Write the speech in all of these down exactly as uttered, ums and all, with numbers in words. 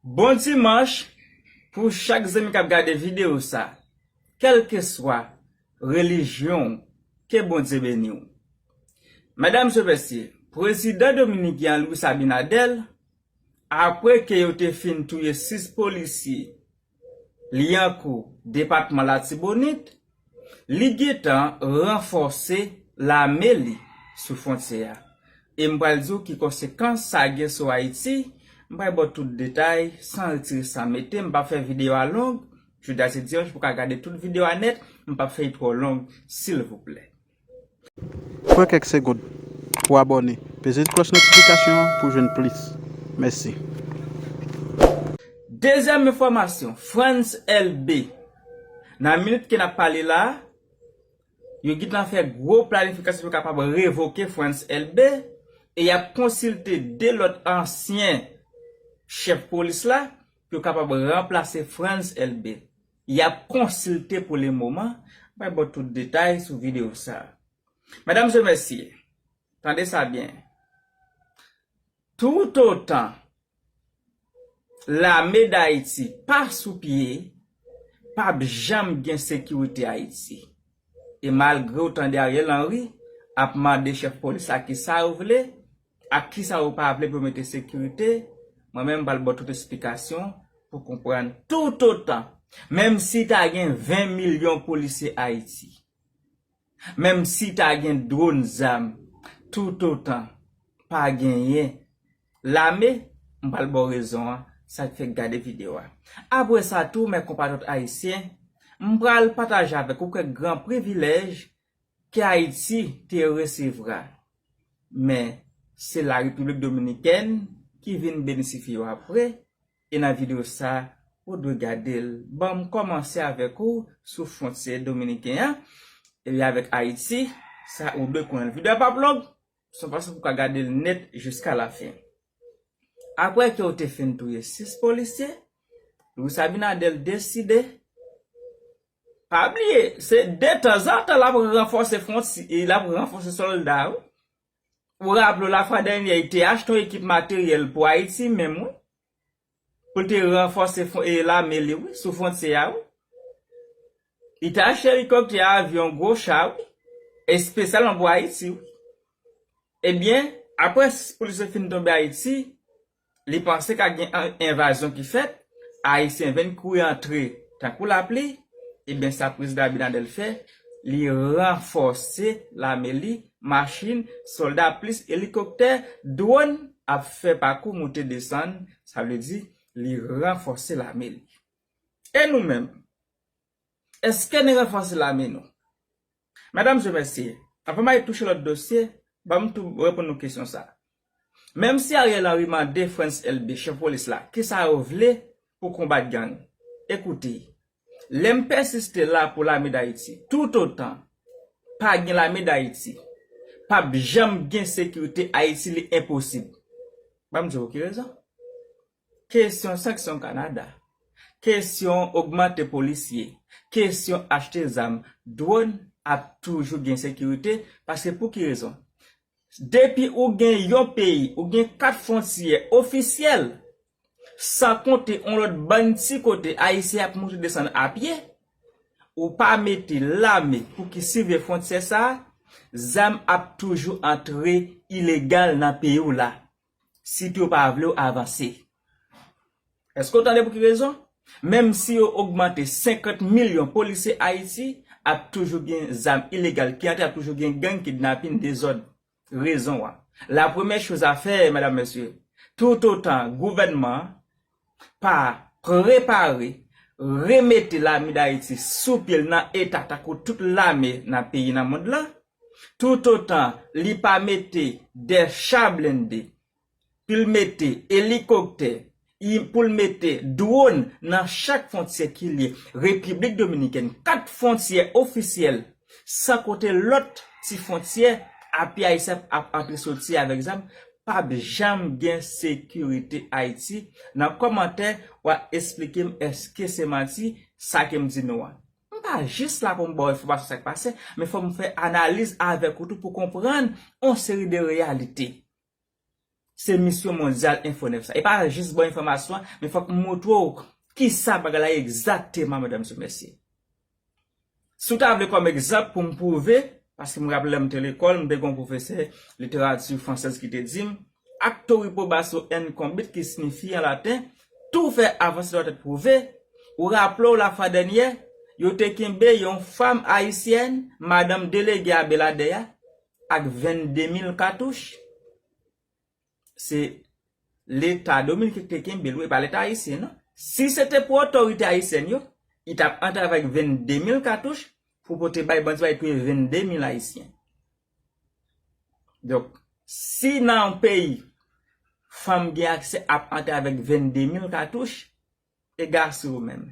Bon dimanch pou chak zanmi k ap gade videyo sa, kèlkeswa relijyon w, ke Bondye beni w. Medam e mesye, prezidan dominiken an Luis Abinader, apre ke yo te fin touye sis polisye Lyankou, depatman Latibonit, li gentan ranfòse lame li sou fwontyè a. E m pral di w ki konsekans sa gen sou Ayiti. M pral ba w tout detay, san retire, san mete. M p ap fè videyo a long. Jodi a se dimanch, pou w ka gade tout videyo a nèt. M p ap fè l twò long, silvouplè. Pran kèk segond pou abòne. Peze klòch notifikasyon an pou w jwenn plis. Mèsi. Dezyèm enfòmasyon, Frantz Elbé. Nan minit ke n ap pale la, yo gentan fè gwo planifikasyon pou yo kapab revoke Frantz Elbé, e y ap konsilte de lòt ansyen chèf polis la pou yo kapab ranplase Frantz Elbé. Y ap konsilte pou le moman. M pral ba w tout detay sou videyo sa. Medam e mesye, tande sa byen. Toutotan lame Dayiti pa sou pye, p ap janm gen sekirite Ayiti. E malgre w tande Ariel Henry ap mande chèf polis la kisa yo vle, ak kisa yo pa vle pou yo mete sekirite, mwen menm m pral ba w tout esplikasyon pou w konprann. Toutotan, menm si ta gen ven milyon polisye Ayiti, menm si ta gen dwòn, zam, toutotan pa genyen lame, m pral ba w rezon an, sa k fè gade videyo a. Apre sa tou, mè konpatriyòt ayisyen, m pral pataje avèk ou kèk gran privilèj ke Ayiti te resevwa. Men, se la Repiblik Dominikèn ki vin benisifye yo apre, e nan videyo sa, ou dwe gade l. Ban m kòmanse avèk ou sou fwontyè dominiken an, epi avèk Ayiti, sa ou dwe konnen l. Videyo a p ap long, se yon fason pou w ka gade l nèt jiska lafen. Apre ke yo te fin touye sis polisye, Luis Abinader deside, pa bliye, se detanzantan l ap ranfòse fwontyè, l ap ranfòse sòlda, wi. Ou raple w, lafwa dènyè, li te achte yon ekip materyèl pou Ayiti menm, wi. Pou l te ranfòse fwon-, e, lame li, wi, sou fwontyè a, wi. Li te achte elikoptè, avyon, gwo cha, wi. Espesyalman pou Ayiti, wi. Ebyen, apre sis polisye fin tonbe Ayiti, li panse ka gen an-, envazyon ki fèt, Ayisyen vin kouri antre tankou lapli, ebyen, sa prezidan Abinader fè, li ranfòse lame li, machin, sòlda plis elikoptè, dwòn ap fè pakou moute desann, sa vle di, li ranfòse lame li. E nou menm, èske n ranfòse lame nou? Medam e mesye, anvan m al touche lòt dosye, ban m tou reponn nou kesyon sa. Menm si Ariel Henry mande Frantz Elbé, chèf polis la, kisa yo vle pou konbat gang, ekoute, lè m pèsiste la pou lame Dayiti, toutotan pa gen lame Dayiti, p ap janm gen sekirite Ayiti, li enposib. Ban m di w pou ki rezon. Kesyon sanksyon Kanada, kesyon ogmante polisye, kesyon achte zam, dwòn, ap toujou gen sekirite, paske pou ki rezon? Depi ou gen yon peyi, ou gen kat fwontyè ofisyèl, san konte yon lòt bann ti kote Ayisyen ap moute desann a pye, ou pa mete lame pou ki siveye fwontyè sa a, zam ap toujou antre ilegal nan peyi w la. Sitou yo pa vle w avanse. Èske w tande pou ki rezon? Menm si yo ogmante senkant milyon polisye Ayiti, ap toujou gen zam ilegal ki antre, ap toujou gen gang, kidnapin, dezòd. Rezon an. La premyè choz a fè, medam, mesye, toutotan gouvènman an pa prepare remete lame Dayiti sou pye l nan eta tankou tout lame nan peyi nan mond lan, toutotan li pa mete de cha blende, pou l mete elikoptè, i-, pou l mete dwòn nan chak fwontyè ki lye Repiblik Dominikèn, kat fwontyè ofisyèl, san konte lòt ti fwontyè a pye Ayisyen ap antre soti avèk zam, p ap janm gen sekirite Ayiti. Nan kòmantè, w a eksplike m èske se manti sa ke m di nou an. M pa jis la pou m ba w enfòmasyon sa k pase, men fò m fè analiz avèk ou tou pou konprann yon seri de reyalite. Se Misyon Mondyal Enfo nèf sa. E pa jis ba w enfòmasyon an, men fòk m montre w kisa bagay la ye egzakteman, medam e mesye. Si w ta vle kòm egzanp pou m pwouve, paske m raple lè m te lekòl, m te gen yon pwofesè literati fransèz ki te di m, actu reprobatio incumbit, ki siyifi an laten, tout fait avant doit être prouvé. Ou raple w lafwa dènyè, yo te kenbe yon fanm ayisyèn, madanm delege Abelader a, ak vennde mil katouch. Se Leta dominiken ki te kenbe l, wi, e pa Leta ayisyen, non. Si se te pou otorite ayisyèn yo, li t ap antre avèk vennde mil katouch pou pote bay bandi, bay touye vennde mil ayisyen. Donk, si nan yon peyi, fanm gen aksè ap antre avèk vennde mil katouch, e gason yo menm.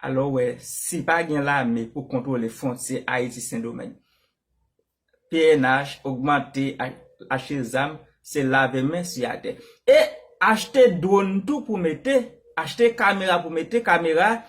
Alò, w wè, si pa gen lame pou kontwole fwontyè Ayiti Sendomeng, P N H ogmante a-, achte zam, se lave men si atè. E achte dwòn tou pou mete, achte kamera pou mete, kamera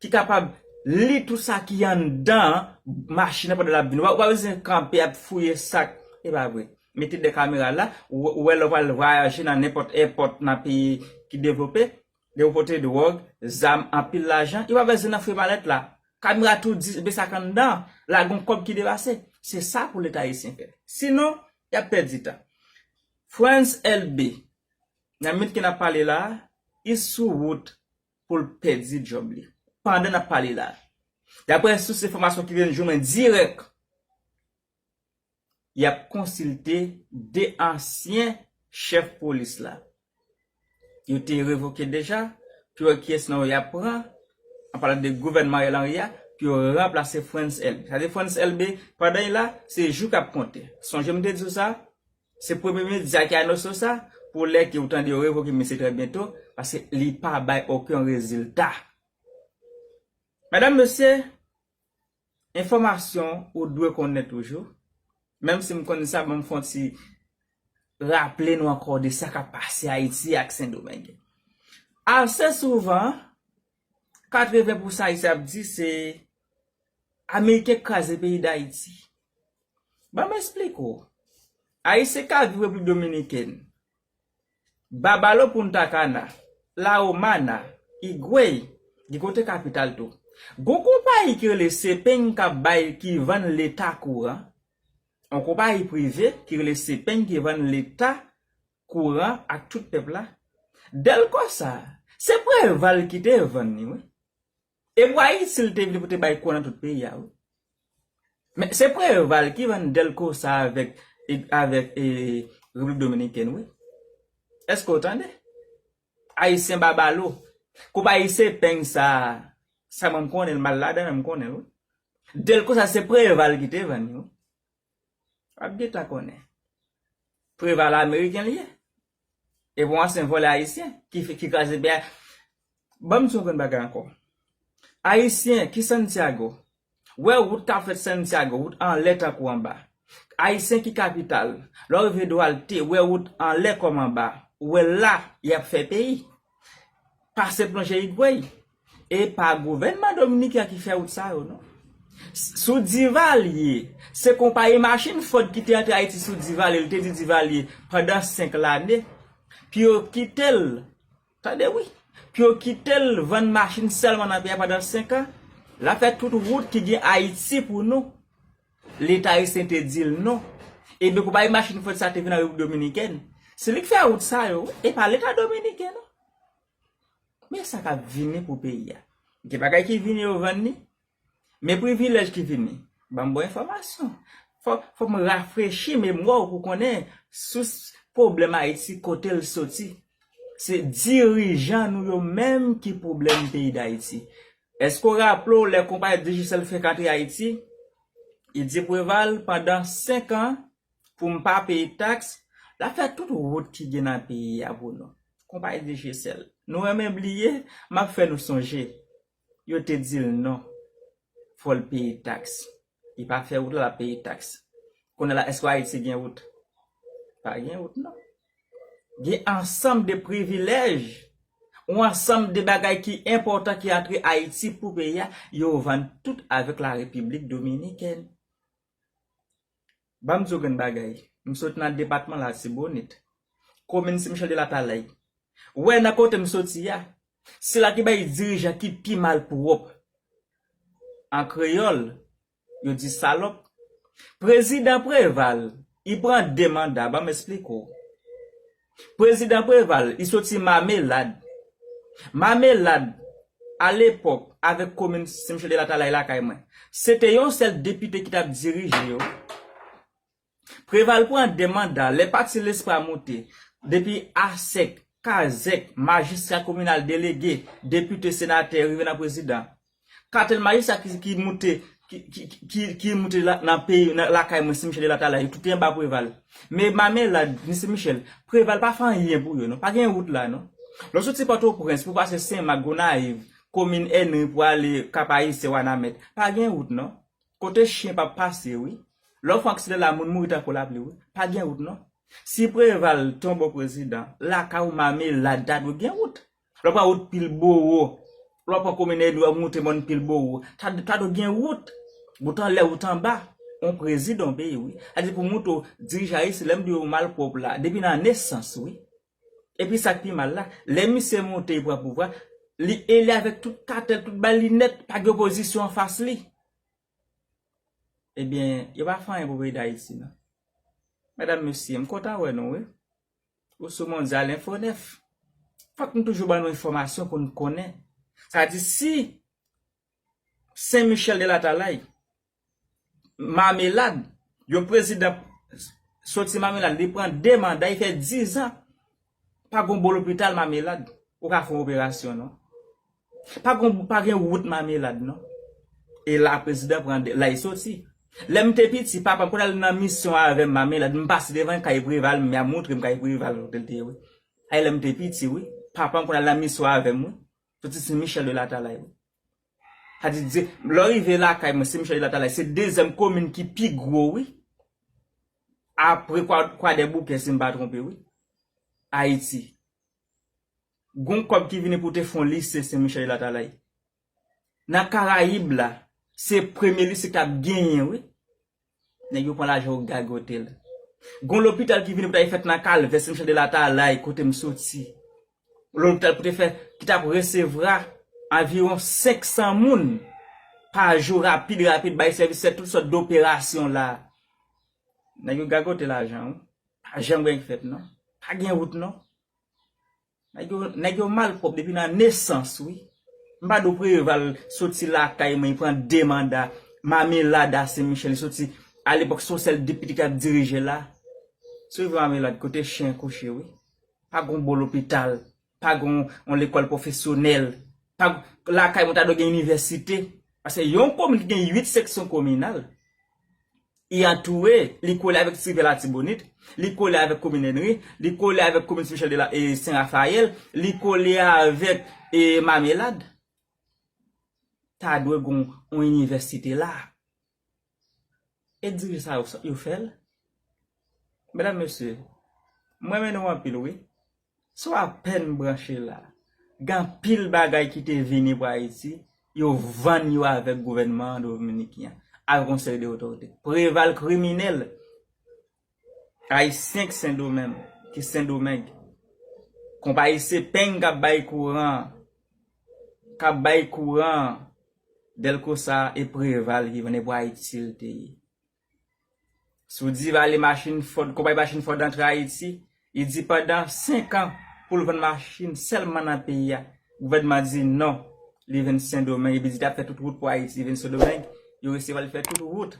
ki kapab li tout sa ki anndan machin nan pandan l ap vini. Ou pa, ou pa bezwen kanpe ap fouye sak. E pa vre. Mete de kamera la, ou, ou wè lè w pral vwayaje nan nenpòt èpòt nan peyi ki devlope, lè w pote dwòg, zam, anpil lajan, yo pa bezwen nan fri malèt la. Kamera tou di, be sak anndan, la gen yon kòb ki depase. Se sa pou Leta ayisyen fè. Sinon, y ap pèdi tan. Frantz Elbé, nan minit ke n ap pale la, li sou wout pou l pèdi djòb li. Pandan n ap pale la, daprè sous enfòmasyon ki vin jwenn mwen dirèk, y ap konsilte de ansyen chèf polis la. Yo te revoke deja, pou yo wè kiyès nan yo y ap pran, an palan de gouvènman Ariel Henry a, pou yo ranplase Frantz Elbé. Sa vle di Frantz Elbé, pandan l la, se jou k ap konte. Sonje m te di w sa, se premye medya ki anonse w sa, pou lè ke w tande yo revoke misye trè byento, paske li pa bay okenn rezilta. Medam, mesye, enfòmasyon ou dwe konnen toujou, menm si m konnen sa, ban m fè yon ti raple nou ankò de sa k ap pase Ayiti ak Sendomeng. Ase souvan, katreven pousan Ayisyen ap di se Ameriken k kraze peyi Dayiti. Ban m esplike w. Ayisyen k ap viv Repiblik Dominikèn, Babalo, Punta Cana, La Romana, Higüey, gen kote kapital tou. Gon konpayi ki rele Sepeng k ap bay, ki vann leta kouran. Yon konpayi prive ki rele Sepeng ki vann leta kouran ak tout pèp la. Dèlko sa, se Preval ki te vann li, wi. E pou Ayiti, li te vle pou te bay kouran nan tout peyi a, wi. Men se Preval ki vann Dèlko sa avèk, avèk, e, Repiblik Dominikèn, wi. Èske w tande? Ayisyen Babalo. Konpayi Sepeng sa, sa mwen m konnen l, m al ladan l, m konnen l, wi. Dèlko sa, se Preval ki te vann li, wi. W ap gentan konnen. Preval ameriken li ye. E pou ansyen vòlè ayisyen ki, ki kraze peyi a. Ban m di w yon grenn bagay ankò. Ayisyen ki Santiago, wè wout k ap fèt Santiago, wout anlè tankou anba. Ayisyen ki kapital, lè w rive Duarte, wè wout anlè kòm anba, wè la y ap fè peyi. Pase plonje Higüey. E pa gouvènman dominiken an ki fè wout sa yo, non. S-, sou Divalye, se konpayi machin Ford ki te antre Ayiti sou Divalye, li te di Divalye pandan senk lane, pou yo kite l, tande wi, pou yo kite l vann machin sèlman nan peyi a pandan senk an, l ap fè tout wout ki gen Ayiti pou nou. Leta ayisyen te di l non. Ebyen, konpayi machin Ford sa te vin nan Repiblik Dominikèn. Se li k fè wout sa yo, wi. E pa Leta dominiken, non. Men sa k ap vini pou peyi a. Gen bagay ki vini, yo vann li. Men privilèj ki vini. Ban m bon enfòmasyon. Fò, fò m rafrechi memwa w pou konnen sous pwoblèm Ayiti, kote l soti. Se dirijan nou yo menm ki pwoblèm peyi Dayiti. Èske w raple w lè konpayi Digicel fèk antre Ayiti? Li di Preval, pandan senk an, pou m pa peye taks, l ap fè tout wout ki gen nan peyi a pou nou. Konpayi Digicel. Nou renmen bliye, m ap fè nou sonje. Yo te di l non. Fò l peye taks. Li pa fè wout la, l ap peye taks. Kounye a la, èske Ayiti gen wout? Pa gen wout, non. Gen ansanm de privilèj, yon ansanm de bagay ki enpòtan ki antre Ayiti pou peyi a, yo vann tout avèk la Repiblik Dominikèn. Ban m di w grenn bagay. M sot nan depatman Latibonit. komin Sen Michèl de Latalay. Wè nan kote m soti a, se la ki bay dirijan ki pi malpwòp. An kreyòl, yo di salòp. Prezidan Preval, li pran de manda, ban m esplike w. Prezidan Preval, li soti Mamelad. Mamelad, alepòk, avèk komin Sen Michèl de Latalay lakay mwen, se te yon sèl depite ki t ap dirije yo. Preval pran de manda, lè pati Lespwa moute, depi asèk, kazèk, majistra kominal, delege, depite, senatè, rive nan prezidan. Katèl majistra ki, ki moute, ki, ki, ki, ki moute la, nan peyi, nan lakay mwen, Sen Michèl de Latalay, yo tout anba Preval. Men Mamelad, ni Sen Michèl, Preval pa fè anyen pou yo, non. Pa gen wout la, non. Lè w soti Pòtoprens pou pase Senmak, Gonayiv, komin Ènri pou ale Kap Ayisyen, Wanament, pa gen wout, non. Kote chen p ap pase, wi. Lè w fè aksidan la, moun mouri tankou lapli, wi. Pa gen wout, non. Si Preval tonbe prezidan, lakay ou Mamelad ta dwe gen wout. Lè w pran wout Pilbowo, lè w pran komin Ènri, w ap moute mòn Pilbowo, ta, ta dwe gen wout. Wout anlè, wout anba. On prezidan, on peyi, wi. Sa di pou moute w, dirijan ayisyen, lè m di w malpwòp la, depi nan nesans, wi. Epi sa k pi mal la, lè misye monte, li pran pouvwa, li eli avèk tout katèl, tout bal li nèt, pa gen opozisyon anfas li. Ebyen, yo pa fè anyen pou peyi Dayiti, non. Medam, mesye, m kontan wè nou, wi. Ou sou Mondyal Enfo nèf. Fòk nou toujou ban nou enfòmasyon pou n konnen. Sa di, si Sen Michèl de Latalay, Mamelad, yon prezidan soti Mamelad, li pran de manda, li fè diz an, pa gon bon lopital Mamelad, ou ka fè yon operasyon, non. Pa gon, pa gen wout Mamelad, non. E la, prezidan pran de, la, li soti. Lè m te piti, papa m konn al nan misyon avè m Mamelad, m pase devan kay Preval, m, y ap montre m kay Preval, kote l te ye, wi. Ay, lè m te piti, wi. Papa m konn al nan misyon avè m, wi. Soti Sen Michèl de Latalay, wi. Sa di, di, lè w rive lakay mwen, Sen Michèl de Latalay, se dezyèm komin ki pi gwo, wi. Apre Kwa, Kwadèboukè, si m pa twonpe, wi. Ayiti. Gon kòb ki vini pou te fè yon lise Sen Michèl de Latalay. Nan Karayib la, se premye lise ki t ap genyen, wi. Nèg yo pran lajan yo gagote l. Gon lopital ki vini pou t al fèt nan Kalvè, Sen Michèl de Latalay, kote m soti. Lopital pou te fè, ki t ap resevwa anviwon senk san moun pa jou, rapid, rapid, bay sèvis, fè tout sòt doperasyon la. Nèg yo gagote lajan, wi. Pa janm gen fèt, non. Pa gen wout, non. Nèg yo, nèg yo malpwòp depi nan nesans, wi. M pa di w Preval soti lakay mwen, li pran de manda, Mamelad a Sen Michèl, li soti, alepòk, se yon sèl depite k ap dirije la. Si w rive Mamelad, kote chen kouche, wi. Pa gon bon lopital, pa gon yon lekòl pwofesyonèl, pa, lakay mwen ta dwe gen inivèsite. Paske yon komin ki gen uit seksyon kominal, li antoure, li kole avèk Ti Rivye Latibonit, li kole avèk komin Ènri, li kole avèk komin Sen Michèl de la, e Sen Rafayèl, li kole avèk, e Mamelad. Ta dwe gon yon inivèsite la. E dirije sa yo, yo fè l. Medam, mesye, m renmen nou anpil, wi. Si w apèn branche la, gen anpil bagay ki te vini pou Ayiti, yo vann yo avèk gouvènman dominiken an, avèk yon seri de otorite. Preval kriminèl, Ayisyen ki Sendomeng, ki Sendomeng. Konpayi Sepeng k ap bay kouran, k ap bay kouran, Dèlko sa e Preval ki vann, e pou Ayiti l te ye. Si w di vale machin Ford, konpayi machin Ford antre Ayiti, li di pandan senk an pou l vann machin sèlman nan peyi a. Gouvènman di non, li vin Sendomeng, epi di t ap fè tout wout pou Ayiti, li vin Sendomeng, yo resevwa l fè tout wout.